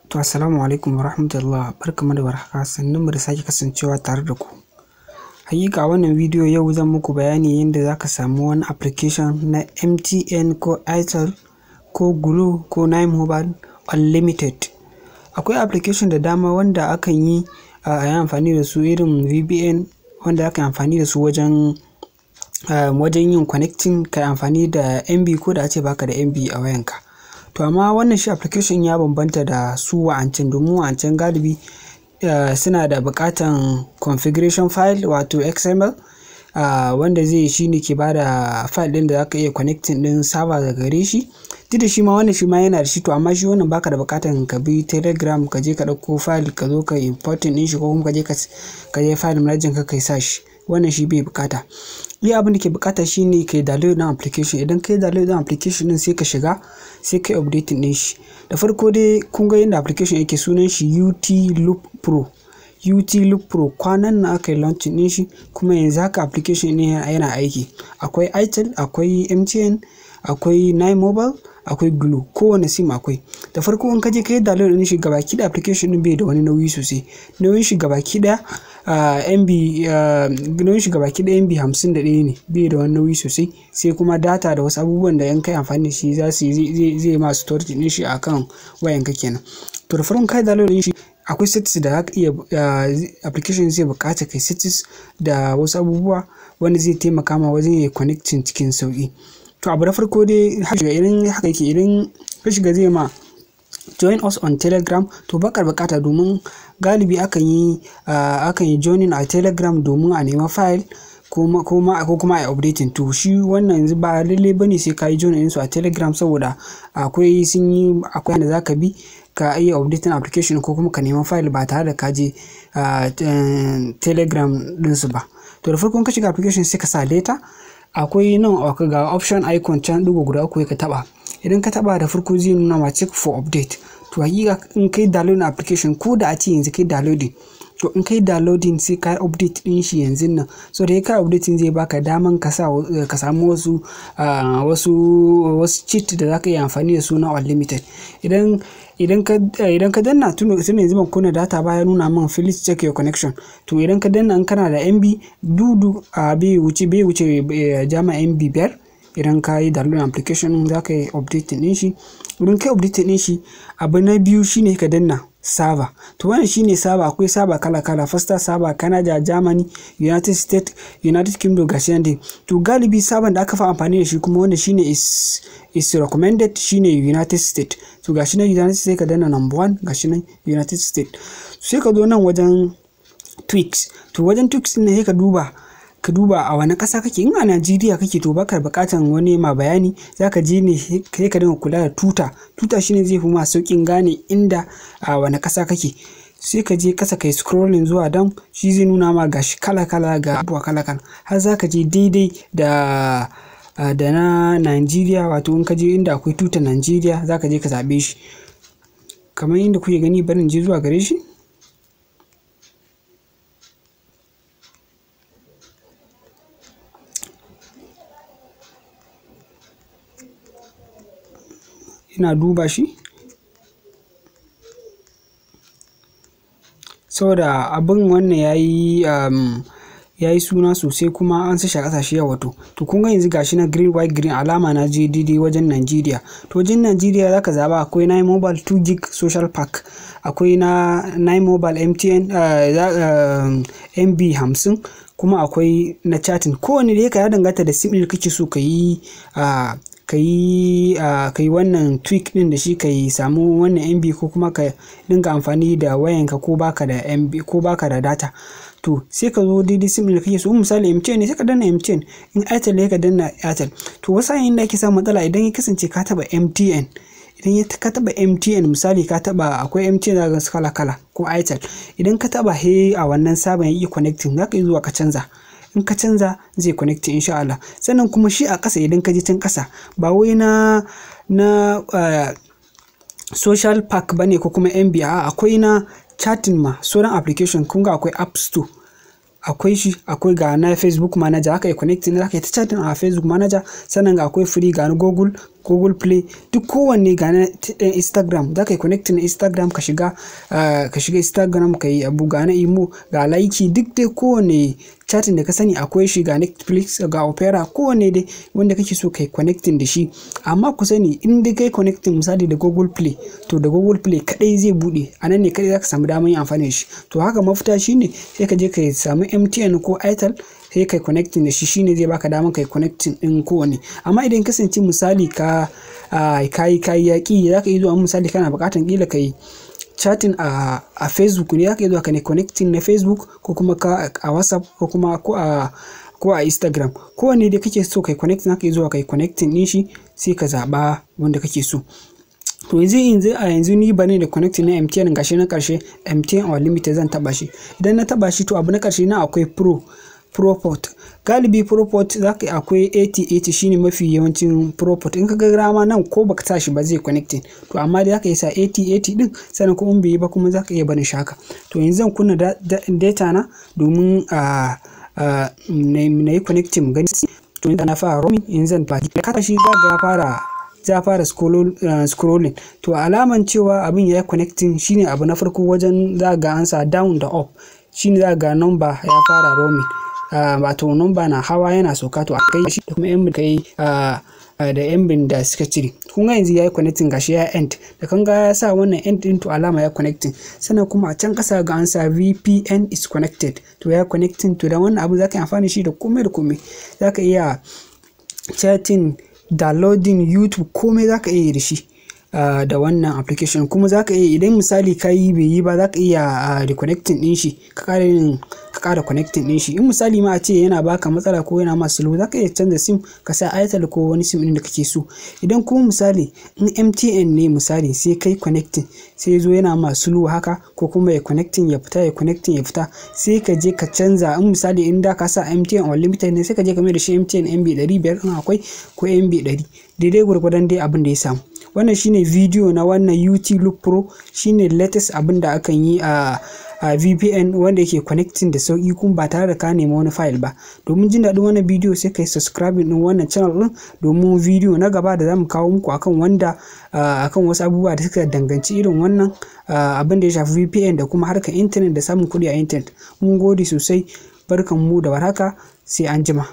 To, assalamu alaikum wa rahmatullah, barkamu da warhaka, sannunmu da sake kasancewa tare da ku. Hakika wannan bidiyo yau zan muku bayani yadda za ka samu wani application na MTN ko Airtel ko Glo ko Nine Mobile Unlimited. Akwai application da dama wanda akan yi a yi amfani da su, irin VPN, wanda aka yi amfani da su wajen yin connecting, ka amfani da MB ko da a ce baka da MB a wayanka. To, amma wannan shi application ya bambanta da su wa'ancan, domin wa'ancan galibi suna da buƙatan configuration file, wato XML, wanda zai shi ne ke bada file ɗin da zaka iya connecting ɗin server daga gare shi. Duk da shi ma wannan shi ma yana da shi, to amma shi wannan baka da buƙatan ka bi Telegram ka je ka ɗauko file ka zo ka importing ɗin shi, ko kuma ka je file manager ka kai sa shi. Wannan shi bai buƙata. Iya abin da ke buƙata shine kai download ɗin application. Idan kai download ɗin application ɗin, sai ka shiga, sai kai updating ɗin shi. Da farko dai, kun ga yadda application yake, sunan shi UT Loop Pro. UT Loop Pro kwanan nan aka yi launching ɗin shi, kuma yanzu haka application ɗin yana aiki. Akwai Airtel, akwai MTN, akwai Nine Mobile, akwai Glo, kowane sim akwai. Da farko in ka je ka yi download ɗin shi, gabaki da application ɗin bai da wani nauyi sosai. Nauyin shi gabaki ɗaya MB, nauyin shi gabaki ɗaya MB 51 ne, bai da wani nauyi sosai. Sai kuma data da wasu abubuwan da in kai amfani da shi za su zai ma storage ɗin shi akan wayanka kenan. To, da farkon kai download ɗin shi, akwai settings da zaka iya, application zai buƙata kai settings da wasu abubuwa wanda zai taimaka ma wajen ya connecting cikin sauƙi. To, abu na farko dai, idan haka yake, idan ka shiga zai ma "Join us on Telegram". To, bakar bukata, domin galibi akan yi joining a Telegram domin a nema file ko kuma a updating. To, shi wannan yanzu ba lalle bane sai ka yi joining su a Telegram, saboda akwai sun yi akwai da zaka bi ka iya updating application ko kuma ka nema file ba tare da ka je Telegram ɗinsu ba. To, da farkon ka shiga application, sai ka sa data. Akwai nan ga option icon can, ɗigo guda uku, ka taba. Idan ka taba, da farko zai nuna ma "Check for update". To, hakika in kai downloading application, ko da a ce yanzu kai downloading, to in kai downloading sai ka update din shi yanzu nan. So da kai updating, zai baka daman ka sa ka samu wasu cheat da zaka iya amfani da su na unlimited. Idan ka danna, tun yanzu ban kunna data ba, ya nuna min "Please check your connection". To, idan ka danna, in kana da MB dudu a bai wuce jama MB 5, idan ka yi download application za ka yi updating din shi. Idan ka yi updating din shi, abu na biyu shine ka danna server. To, wannan shine server. Akwai server kala kala: faster server, Canada, Germany, United States, United Kingdom, gashi nan dai. To, galibi server da aka fi amfani da shi kuma wanda shine is recommended shine United States. To, gashi nan United States, ka danna number one, gashi nan United States. Sai ka zo nan wajen tweaks. To, wajen tweaks ne sai ka duba a wani ƙasa kake. In a Najeriya kake, to baka buƙatan wani ma bayani, zaka je ne sai ka dinga kula da tuta. Tuta shine zai fi ma sauƙin gane inda a wani ƙasa kake. Sai ka je ƙasa, kai scrolling zuwa down, shi zai nuna ma gashi kala kala, ga abubuwa kala kala, har zaka je daidai da na Najeriya. Wato in ka je inda akwai tutar Najeriya, zaka je ka zaɓe shi kamar yadda kuke gani. Barin je zuwa gare shi. Ina duba shi saboda abin wannan yayi suna sosai kuma an sashi a ƙasashe yawa. To, kun ga yanzu gashi na green, white, green, alama na je daidai wajen Najeriya. To, wajen Najeriya zaka zaba, akwai Nine Mobile 2 gig social pack, akwai na Nine Mobile MTN MB 50, kuma akwai na chatting. Kowane da ya danganta da sim ɗin da kake so ka yi wannan tweak din da shi, ka yi samu wannan MB ko kuma ka dinga amfani da wayanka ko baka da MB ko baka da data. To, sai ka zo daidai sim ɗin da kake so. Misali MTN ne, sai ka danna MTN. In Airtel ne, ka danna Airtel. To, wasu yayin da ake samun matsala, idan ya kasance ka taba MTN, idan ya ka taba MTN, misali ka taba, akwai MTN da su kala kala ko Airtel, idan ka taba he a wannan sabon ya yi connecting, zaka yi zuwa ka canza. In ka canza, zai connect insha Allah. Sannan kuma shi a ƙasa, idan ka je can ƙasa, ba wai na na social pack bane ko kuma MB, a'a, akwai na chatting ma. Sauran application, kun ga akwai App Store, akwai shi, akwai ga na Facebook Manager, haka yi connecting, zaka yi ta chatting a Facebook Manager. Sannan ga akwai free, ga na Google Play, duk kowanne, ga na Instagram, zaka yi connecting na Instagram, ka shiga Instagram ka yi abu, ga na Imo, ga Likee, duk dai kowanne chatting da ka sani akwai shi, ga Netflix, ga Opera, kowanne dai wanda kake so kai connecting da shi. Amma ku sani, in dai kai connecting misali da Google Play, to da Google Play kadai zai bude, a nan ne kadai zaka samu damar yin amfani da shi. To haka mafita shine sai ka je ka samu MTN ko Airtel, sai kai connecting da shi, shine zai baka damar kai connecting din kowanne. Amma idan kasance misali ka kayi kayi yaki, zaka iya zuwa, misali kana buƙatan kila kai chatting a Facebook ne, zaka iya zuwa ka ne connecting na Facebook ko kuma ka a WhatsApp ko kuma ko a Instagram. Kowanne dai kake so kai connecting, zaka iya zuwa kai connecting din shi, sai ka zaɓa wanda kake so. To yanzu a yanzu ni bane da connecting na MTN. Gashi na karshe, MTN Unlimited, zan taba shi. Idan na taba shi, to abu na karshe na akwai Proport. Galibi Proport zaka akwai 8080, shine mafi yawancin Proport. In ka ga rama nan ko baka sa shi ba, zai connecting. To amma dai zaka iya sa 8080 din, sannan kuma in bai yi ba kuma zaka iya barin shi haka. To yanzu zan kunna data na domin a na yi connecting gani. To yanzu na fara roaming, yanzu zan ba shi, za ga ya fara, za fara scrolling. To alaman cewa abin ya yi connecting shine abu na farko wajen za ga an sa down da up, shine za ga number ya fara roaming, wato number na hawa yana sauka. To kai shi da kuma yan kai da yan da suka cire. Kun ga yanzu ya yi connecting, gashi ya end. Da kan ga ya sa wannan end din, to alama ya connecting. Sannan kuma a can kasa ga an sa "VPN is connected", to ya connecting. To da wannan abu zaka yi amfani shi da komai da komai, zaka iya chatting, downloading YouTube, komai zaka iya yi da shi da wannan application. Kuma zaka iya, idan misali ka yi bai yi ba, zaka iya reconnecting din shi, ka ƙara yin, ka ƙara connecting din shi. In misali ma a ce yana baka matsala ko yana ma slow, zaka iya canza sim, ka sa Airtel ko wani sim din da kake so. Idan kuma misali in MTN ne misali, sai kai connecting, sai zo yana ma slow haka, ko kuma ya connecting ya fita, ya connecting ya fita, sai ka je ka canza. In misali in da ka sa MTN Unlimited ne, sai ka je ka mai da shi MTN MB 500 in akwai, ko MB 100, daidai gwargwadon dai abin da ya samu. Wannan shine video na wannan UT Loop Pro, shine latest abin da akan yi a VPN wanda yake connecting da sauki kuma ba tare da ka nemi wani file ba. Domin jin daɗin wannan bidiyo, sai kai subscribing din wannan channel din, domin bidiyo na gaba da zamu kawo muku akan wanda akan wasu abubuwa da suka danganci irin wannan abin da ya shafi VPN da kuma harkar internet da samun kuɗi a internet. Mun gode sosai, barkan mu da warhaka, sai an jima.